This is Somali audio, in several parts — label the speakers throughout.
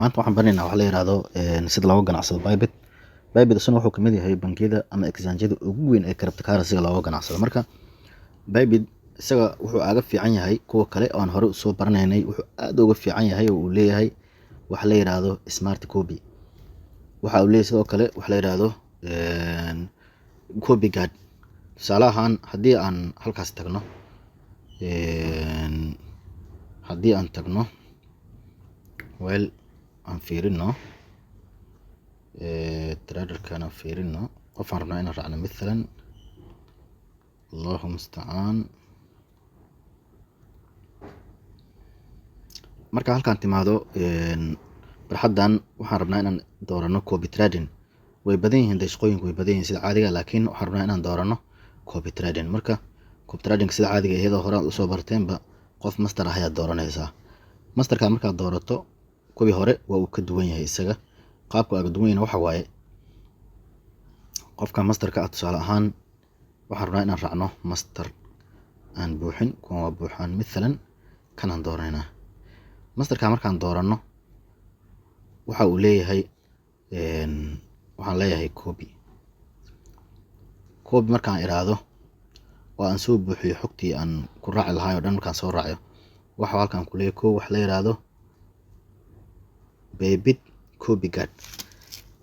Speaker 1: Maanta waxaan baranaynaa waxa la yiraahdo sida looga ganacsado Bybit. Bybit isna wuxuu kamid yahay bangiyada ama exchange-yada ugu weyn ee cryptocurrency-ga looga ganacsado. Marka Bybit isaga wuxuu aaga fiican yahay kuwa kale oo aan hore usoo baranaynay. Wuxuu aad uga fiican yahay oo uu leeyahay waxa la yiraahdo smart copy. Waxa uu leeyahay sidoo kale waxa la yiraahdo copy guard. Tusaale ahaan, haddii aan halkaas tagno, haddii aan tagno, well, aan fiirino traderkan, aan fiirino qofaan rabnaa inaan raacno, mathalan, Allahu mustacaan. Marka halkaan timaado barxaddan, waxaan rabnaa inaan doorano copy trading. Way badan yihiin dee, shaqooyinku way badan yihiin sida caadiga, laakiin waxaan rabnaa inaan doorano copy trading. Marka copy trading sida caadiga, iyadoo hore aad usoo barteenba, qof master ah ayaad dooranaysaa. Masterka markaad doorato, kuwii hore waa uu ka duwan yahay isaga. Qaabka aga duwan yahay waxa waaye, qofka masterka ah, tusaale ahaan, waxaan rabnaa inaan raacno master aan buuxin. Kuwan waa buuxaan. Mathalan, kanaan dooranaynaa. Masterka markaan dooranno, waxa uu leeyahay, waxaan leeyahay copy. Copy markaan iraahdo oo aan soo buuxiyo xogtii aan ku raaci lahaay oo dhan, markaan soo raaciyo, waxa halkaan ku leeyahay kow wax la yiraahdo Bybit copy guard.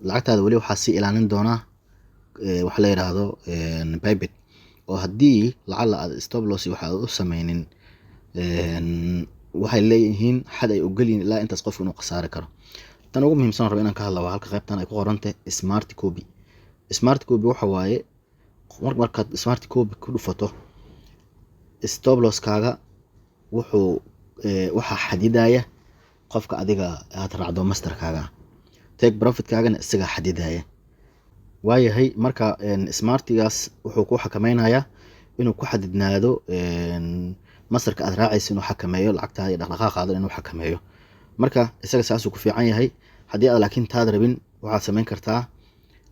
Speaker 1: Lacagtaada weli waxaa sii ilaalin doonaa waxa la yiraahdo Bybit, oo haddii lacala aad stop loss waxa aad u sameynin, waxay leeyihiin xad ay ogol yihiin ilaa intaas qofku inuu khasaari karo. Tan ugu muhiimsan rabo inaan ka hadla waa halka qaybtan ay ku qoran tahay smart copy. Smart copy waxa waaye, markaad smart copy ku dhufato, stop losskaaga wuxuu waxaa xadidaya qofka adiga aad raacdo masterkaaga, take profitkaagana isagaa xadidaya. Waayahay, marka smartigaas wuxuu ku xakameynayaa inuu ku xadidnaado masterka aad raacayso, inuu xakameeyo lacagtaada iyo dhaqdhaqaaqaada inuu xakameeyo. Marka isaga saasuu ku fiican yahay. Haddii aad laakiin taad rabin, waxaad sameyn kartaa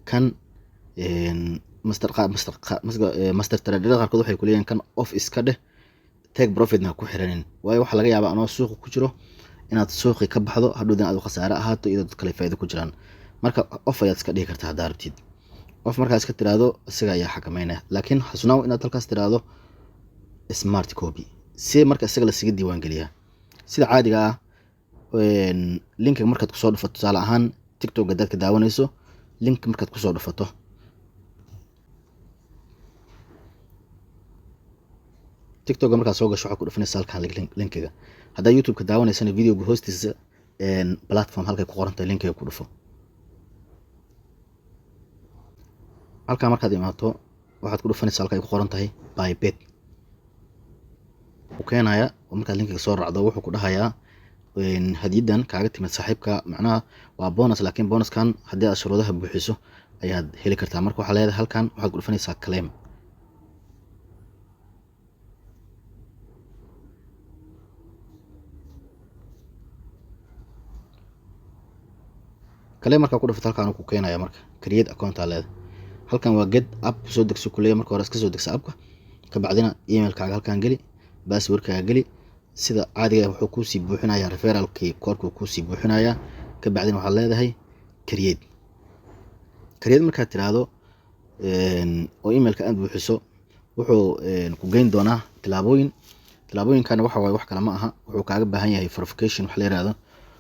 Speaker 1: kan master traderada qaarkood waxay kuleeyihin kan off iska dheh, take profitna ku xiranin, waayo waxaa laga yaabaa anoo suuqa ku jiro inaad suuqii ka baxdo, hadhowdana aad khasaare ahaato iyadoo dad kale faa'iido ku jiraan. Marka off ayaad iska dhihi kartaa haddaa rabtid. Off markaa iska tiraahdo, isaga ayaa xakameynaya, laakiin xasunaaw inaad halkaas tiraahdo smart copy. Si marka isaga lasiga diiwaan geliyaa, sida caadiga ah, linkiga markaad kusoo dhufato, tusaale ahaan TikTok haddaad ka daawanayso, link markaad kusoo dhufato, TikTok markaad soo gasho, waxaad ku dhufanaysa halkan linkiga. Haddaa YouTube ka daawanaysana, videoga hoostiisa platform halkay ku qoran tahay linkiga ku dhufo. Halkaa markaad imaato, waxaad ku dhufanaysa halka ay ku qoran tahay Bybit. Wuu keenaya oo markaad linkiga soo raacdo, wuxuu ku dhahayaa hadiyadan kaaga timid saaxiibka, macnaha waa bonus, laakiin bonuskan haddii aad shuruudaha buuxiso ayaad heli kartaa. Marka waxaa leedahay halkan waxaad ku dhufanaysaa claim. Claim markaa ku dhufato, halkaan ku keenaya. Marka create account aa leedahay. Halkan waa get app, soo degso kuleeya. Marka hore iska soo degsa appka, kabacdina emailkaaga halkan geli, passwordkaaga geli. Sida caadiga, wuxuu kuusii buuxinayaa referralkii koodhkuu kuusii buuxinayaa. Kabacdina waxaad leedahay create. Create markaad tiraahdo oo emailka aad buuxiso, wuxuu ku geyn doonaa tilaabooyin. Tilaabooyinkana waxa waaye, wax kale ma aha, wuxuu kaaga baahan yahay verification wax la yiraahdo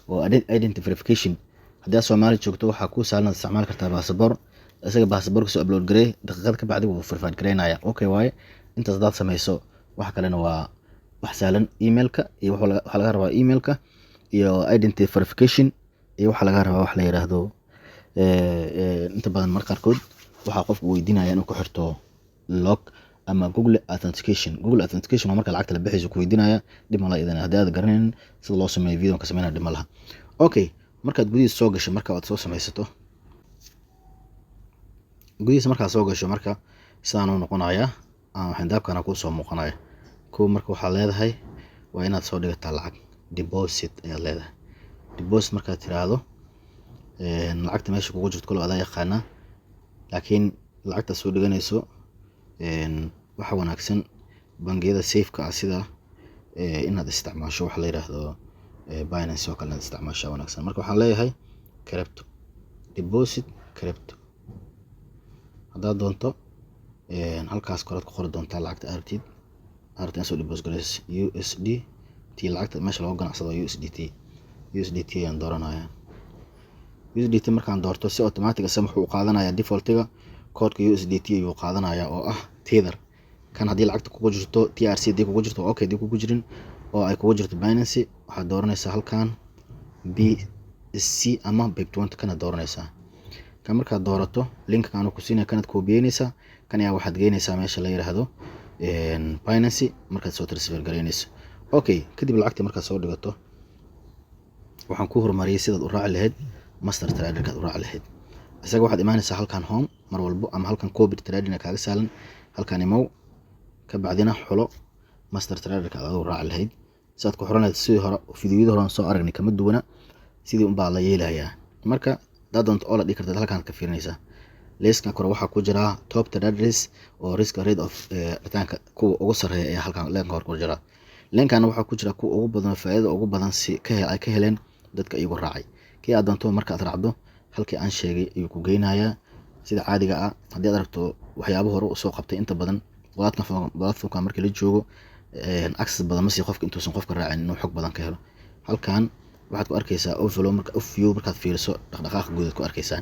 Speaker 1: oo identity verification. Haddii aad Soomaali joogto, waxaa kuu sahlan inaad isticmaali kartaa baasaboor. Isaga baasaboorka soo upload garee, daqiiqad ka bacdi wuu verified gareynaya. Okay waaye, intaas haddaad sameyso, wax kalena waa wax sahlan. Emailka iyo waxaa laga rabaa emailka iyo identity verification iyo waxaa laga rabaa wax la yiraahdo, inta badan mar qaarkood waxaa qofku weydiinaya inuu ku xirto log ama Google authentication. Google authentication waa marka lacagta la bixayso ku weydiinaya. Dhib ma laha idan haddii aad garanaynin sida loo sameeyo, video ka sameynaya, dhib ma laha. Okay, markaad gudihiisa soo gasho, marka aad soo sameysato gudihiisa, markaad soo gasho, marka sidaan uu noqonayaa xayndaabkana kuu soo muuqanaya. Kow, marka waxaad leedahay waa inaad soo dhigataa lacag, deposit ayaad leedahay. Deposit markaad tiraahdo, lacagta meesha kugu jirto kolo adaa yaqaanaa, laakiin lacagta soo dhiganayso, waxa wanaagsan bangiyada safeka ah, sida inaad isticmaasho waxa la yiraahdo Binance oo kale inaad isticmaashaa wanaagsan. Marka waxaan leeyahay crypto, deposit crypto. Haddaad doonto, halkaas koraad ku qori doontaa lacagta aad rabtid, aad rabtid inaad soo deposit gareyso. USDT, lacagta meesha looga ganacsado USDT. USDT ayaan dooranayaa. USDT markaan doorto, si automatic isaga wuxuu u qaadanayaa defaultiga koodhka USDT ayuu qaadanayaa, oo ah Tether. Kan haddii lacagta kugu jirto TRC, haddii kugu jirto okay, haddii kugu jirin oo ay kugu jirto Binance, waxaad dooranaysaa halkan BSC ama BEP 20, kana dooranaysaa. Kan markaad doorato, linkan ku siinaya, kanaad koobiyeynaysaa. Kan ayaa waxaad geynaysaa meesha la yiraahdo Binance markaad soo transfer garaynayso. Okay, kadib lacagtii markaad soo dhigato, waxaan ku horumariyay sidaad u raaci lahayd master traderkaad u raaci lahayd. Isaga waxaad imaanaysaa halkan home mar walbo, ama halkan copy trading kaaga sahlan. Halkan imow, ka bacdina xulo master traderka aad adigu raaci lahayd. Sidaad ku xulan lahayd, sidii hore fiidiyada hore aan soo aragnay kama duwana, sidii unbaa la yeelayaa. Marka hadaad doonto oo la dhigi kartid, halkaan ka fiirinaysaa. Liiskan kore waxaa ku jira top traders oo risk rate of returnka kuwa ugu sarreeya ayaa halkan leenka hore ku jira. Leenkana waxaa ku jira kuwa ugu badan, faa'iidada ugu badan si ka ay ka heleen dadka iyagu raacay. Kii aad doonto marka aad raacdo, halkii aan sheegay ayuu ku geynayaa sida caadiga ah. Haddii aad rabto waxyaabo hore usoo qabtay, inta badan platformka markii la joogo access badan ma sii qofka intuusan qofka raacin inuu xog badan ka helo. Halkan waxaad ku arkaysaa overview. Marka overview markaad fiiriso, dhaqdhaqaaqa guud aad ku arkaysaa.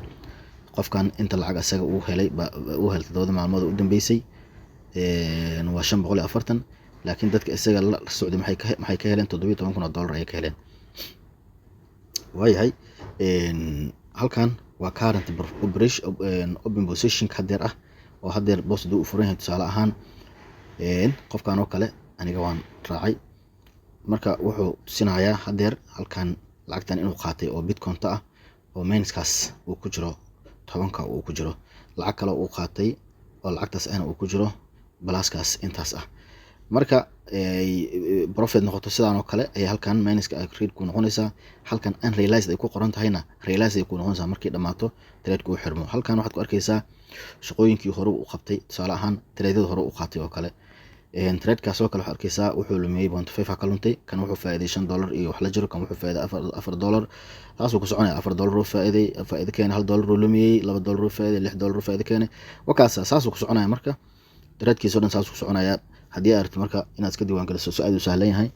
Speaker 1: Qofkan inta lacag asaga uu helay, uu helay 7da maalmood u dambeysay waa 540, laakiin dadka isaga la socday maxay ka heleen? $17,000 ayay ka heleen. Waayahay, halkan waa current operation, open position hadeer ah oo hadeer post haduu u furan yahay. Tusaale ahaan, qofkan oo kale aniga waan raacay. Marka wuxuu tusinayaa hadeer halkan lacagtan inuu qaatay oo bitcointa ah oo minuskaas uu ku jiro, 10ka uu ku jiro, lacag kale uu qaatay oo lacagtaas ahna uu ku jiro pluskaas intaas ah. Marka profit noqoto sidaan oo kale ayaa halkan minuska read ku noqonaysaa. Halkan unrealized ay ku qoran tahayna, realized ay ku noqonaysaa markii dhammaato trade uu xirmo. Halkan waxaad ku arkaysaa shaqooyinkii hore u qabtay, tusaale ahaan tradeada hore u qaatay oo kale. Tradekaas oo kale waxaad arkaysaa wuxuu lumiyey 0.5 ka luntay. Kan wuxuu faa'iiday $5 iyo wax la jiro. Kan wuxuu faa'iiday $4. Taasuu ku soconaya: $4 oo faa'iiday, faa'iido keenay, $1 oo lumiyey, $2 oo faa'iiday, $6 oo faa'iido keenay, wakaasa saasuu ku soconaya. Marka tradekiisa o dhan saasuu ku soconaya. Haddii aad rabto marka inaad iska diiwaangeliso, so aad u sahlan yahay.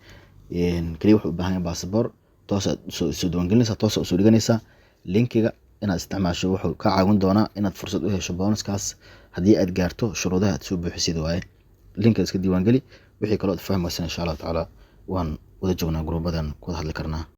Speaker 1: Keliya wuxuu u baahan yahay baasaboor. Toosaad soo diiwaangelinaysaa, toosa usoo dhiganaysaa. Linkiga inaad isticmaasho wuxuu kaa caawin doonaa inaad fursad u hesho bonuskaas haddii aad gaarto shuruudaha aad soo buuxisid waaye. Linka iska diiwaangeli. Wixii kaloo aad fahmaysan, insha Allahu tacaala waan wada joognaa, gruubadan ku wada hadli karnaa.